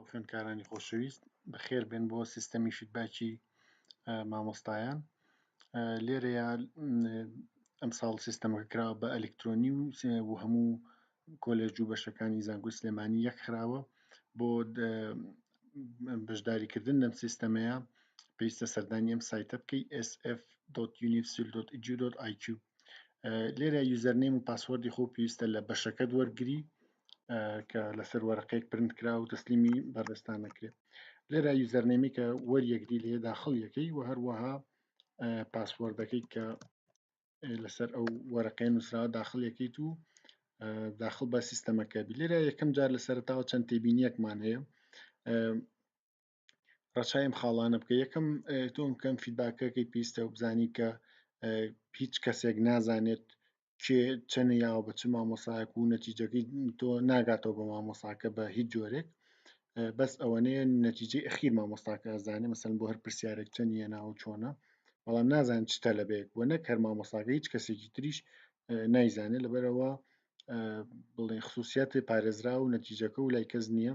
خوێندکارانی خۆشەویست، بەخێربێن بۆ سیستەمی feedback ی مامۆستایان. لێرەیە ئەمساڵ سیستەمەکە کراوە بە ئەلکترۆنی و هەموو کۆلێژ و بەشەکانی زانکۆی سلێمانی یەکخراوە. بۆ بەشداریکردن لەم سیستەمەیە پێویستە سەردانی ئەم سایتە بکەی sf.unifsul.edu.iq. لێرە username و password ی خۆ پێویستە لە بەشەکەت وەرگری کە لەسەر وەرەقەیەک پرنت کرا و تەسلیمی بەڕێزتان نەکرێت. لێرە username ی کە وەریەگری لێ داخڵ یەکەی و هەروەها password ەکەی کە لەسەر ئەو وەرەقەیە نووسراوە داخڵ یەکەیت و داخڵ بە سیستەمەکە بی. لێرە یەکەم جار لە سەرەتاوە چەند تێبینیەکمان هەیە، ڕەچای ئەم خاڵانە بکە. یەکەم تۆ کەم feedback ەکەی پێویستە و بزانی کە هیچ کەسێک نازانێت کێ چەنە یاوە بە چ مامۆسایەک و نەتیجەکەی تۆ ناگاتەوە بە مامۆساکە بە هیچ جۆرێک. بەس ئەوەنەیە نەتیجەی ئەخیر مامۆستاکە ئەزانێ، مەسەلەن بۆ هەر پرسیارێک چەندی هێناوە چۆنە، بەڵام نازانێت چ تەلەبەیەک بووە، نەک هەر مامۆستاکە هیچ کەسێکی تریش نایزانێت. لەبەرەوە بڵێن خصوصیات پارێزرا و نەتیجەکە و لای کەس نییە.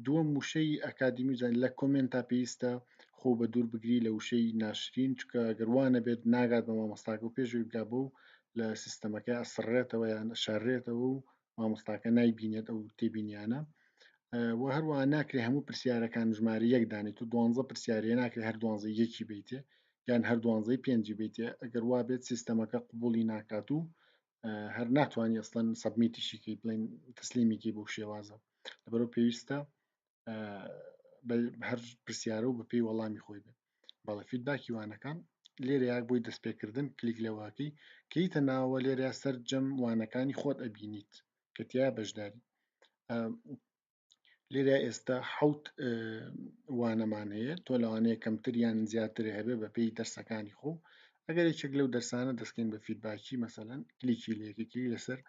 دووەم وشەی ئەکادیمی زان لە comment ا پێویستە خۆ بە دوور بگری لە وشەی ناشرین، چونکە ئەگەر وانە بێت ناگات بە مامۆستاکە و پێشوی بگا بۆ لە سیستەمەکە ئەسڕێتەوە یان ئەشارێتەوە و مامۆستاکە نایبینێت ئەو تێبینیانە. و هەروەها ناکرێت هەموو پرسیارەکان ژمارە یەک دانێت و دوانزە پرسیارەیە ناکرێت هەر دوانزە یەکی بیتێ یان هەر دوانزەی پێنجی بیتێ. ئەگەر وا بێت سیستەمەکە قبوڵی ناکات و هەر ناتوانانی ئەسڵەن submit یشی کەی، بڵێن تەسلیمیکی بەو شێوازە. لەبەرەوە پێویستە هەر پرسیارە و بەپێی وەڵامی خۆی بێت. بەڵێ feedback ی وانەکان لێرە یاک بۆی دەستپێکردن کلیک لەواکەی کەیتە ناوە لێرە سەرجەم وانەکانی خۆت ئەبینیت کە تیا بەشداری. لێرە ئێستا حەوت وانەمان هەیە، تۆ لەوانەیە کەمتر یان زیاتر هەبێ بە پێی دەرسەکانی خۆ. ئەگەر یەکێک لەو دەرسانە دەستکەین بە feedback ی، مەسەلەن کلیکی لێکێکی لەسەر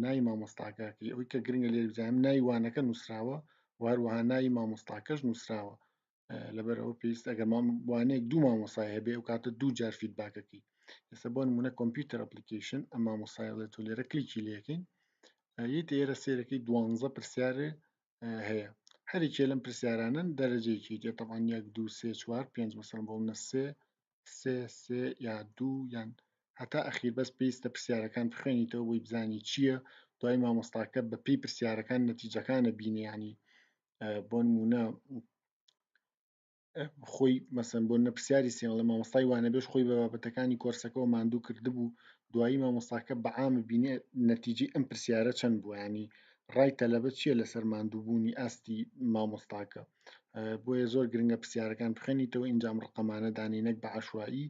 ناوی مامۆستاکەکەی، ئەوەی کە گرنگە لێرە بزانم ناوی وانەکە نووسراوە و هەروەها ناوی مامۆستاکەش نووسراوە. لەبەر ئەوە پێویست ئەگەر وانەیەک دوو مامۆستای هەبێ ئەو کاتە دوو جار feedback ەکەی. ئێستا بۆ نمونە computer application ئەم مامۆستای ئەڵێ تۆ لێرە کلیکی لێکەین، یەیتە ئێرە سێرەکەی دوانزە پرسیار هەیە، هەرێکێ لەم پرسیارانەن دەرەجەیەکی تێ. طبعا یەک دوو سێ چوار پێنج، مەسەلەن بۆ منە سێ سێ سێ یا دوو یان هەتا ئەخیر. بەس پێویستە پرسیارەکان بخوێنیتەوە بۆی بزانی چییە. دوای مامۆستاکە بە پێی پرسیارەکان نەتیجەکانە بینێ. ینی بۆ نمونە خۆی مەسەن بۆ نە پرسیاری سێڵە مامۆستای وانەبێژ خۆی بە بابەتەکانی کۆرسەکەەوە ماندوو کردبوو، دوایی مامۆستاکە بەعام بینێ نەتیجەی ئەم پرسیارە چەند بووە، ینی ڕای تەلەبە چییە لەسەر ماندووبوونی ئاستی مامۆستاکە. بۆیە زۆر گرنگە پرسیارەکان بخوێنیتەوە ئینجام ڕقەمانە دانی نەک بە عشوایی.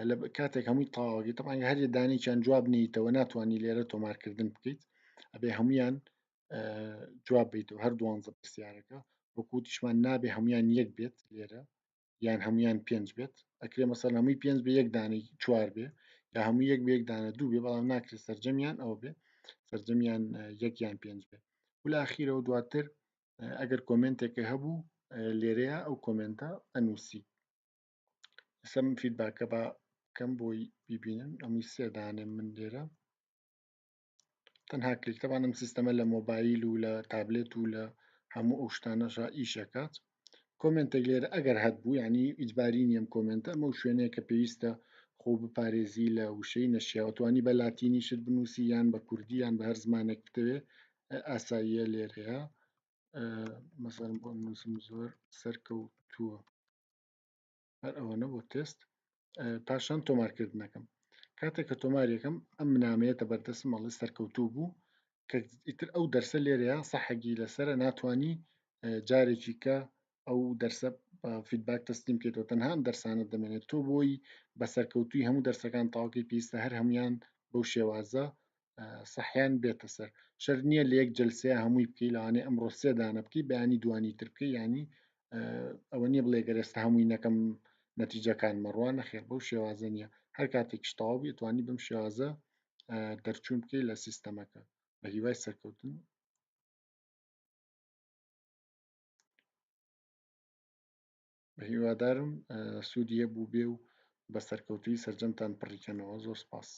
لە کاتێک هەمووی تەواوەکەی طبعا هەر دانێکیان جواب نیتەوە ناتوانانی لێرە تۆمارکردن بکەیت، ئەبێ هەمویان جواب بیتەوە هەر دوانزە پرسیارەکە. وەکوتیشمان نابێ هەمویان یەک بێت لێرە یان هەمویان پێنج بێت، ئەکرێ مەسەلەن هەمووی پێنج بێ یەک دانەی چوار بێ یا هەموو یەک بێ یەک دانە دوو بێ، بەڵام ناکرێت سەرجەمیان ئەوە بێ سەرجەمیان یەک یان پێنج بێ. و لە ئاخیرەوە دواتر ئەگەر comment ێک هەبوو لێرەیە ئەو comment ە ئەنووسی. ئێستا من feedback ە با بکەم بۆی بیبینن. ئەمووی سێ دانێم من لێرە تەنها کلیک. تەبعەن ئەم سیستەمە لە مۆبایل و لە تابلێت و لە هەموو ئەو شتانەشا ئیشەکات. comment ێک لێرە ئەگەر هەت بوو، یعنی ئیجباری نییە ئەم comment ە، ئەمە و شوێنەیە کە پێویستە خۆ بپارێزی لە وشەی نەشیاوە. توانی بە لاتینیشت بنووسی یان بە کوردی یان بە هەر زمانێک بتەوێ ئاساییە لێرەیە. مەسەلەن بۆ نووسم زۆر سەرکەوتووە، هەر ئەوەنە بۆ تێست. پاشان تۆمارکردنەکەم، کاتێک کە تۆمارێکم ئەم نامەیەتە بەردەستم ئەڵێ سەرکەوتوو بوو، کە ئیتر ئەو دەرسە لێرەیە سەحەگی لەسەرە، ناتوانی جارێکی کە ئەو دەرسە feedback تەسلیم بکەیتەوە، تەنها ئەم دەرسانە دەمێنێت. تۆ بۆی بە سەرکەوتووی هەموو دەرسەکان تاوکەی پێویستە هەر هەمویان بەو شێوازە سەحیان بێتە سەر. شەرت نییە لە یەک جلسەیە هەمووی بکەی، لەوانەیە ئەمڕۆ سێ دانە بکەی بەیانی دوانی تر بکەی، ینی ئەوە نییە بڵێ گەر ئێستا هەمووی نەکەم نەتیجەکان مەڕوا، نەخێر بەو شێوازە نییە. هەر کاتێکیش تەواو بی ئەتوانی بەم شێوازە دەرچوون بکەی لە سیستەمەکە. بە هیوای سەرکەوتن. بە هیوادارم سوودی هەبوو بێ و بە سەرکەوتووی سەرجەمتان پڕیکەنەوە. زۆر سپاس.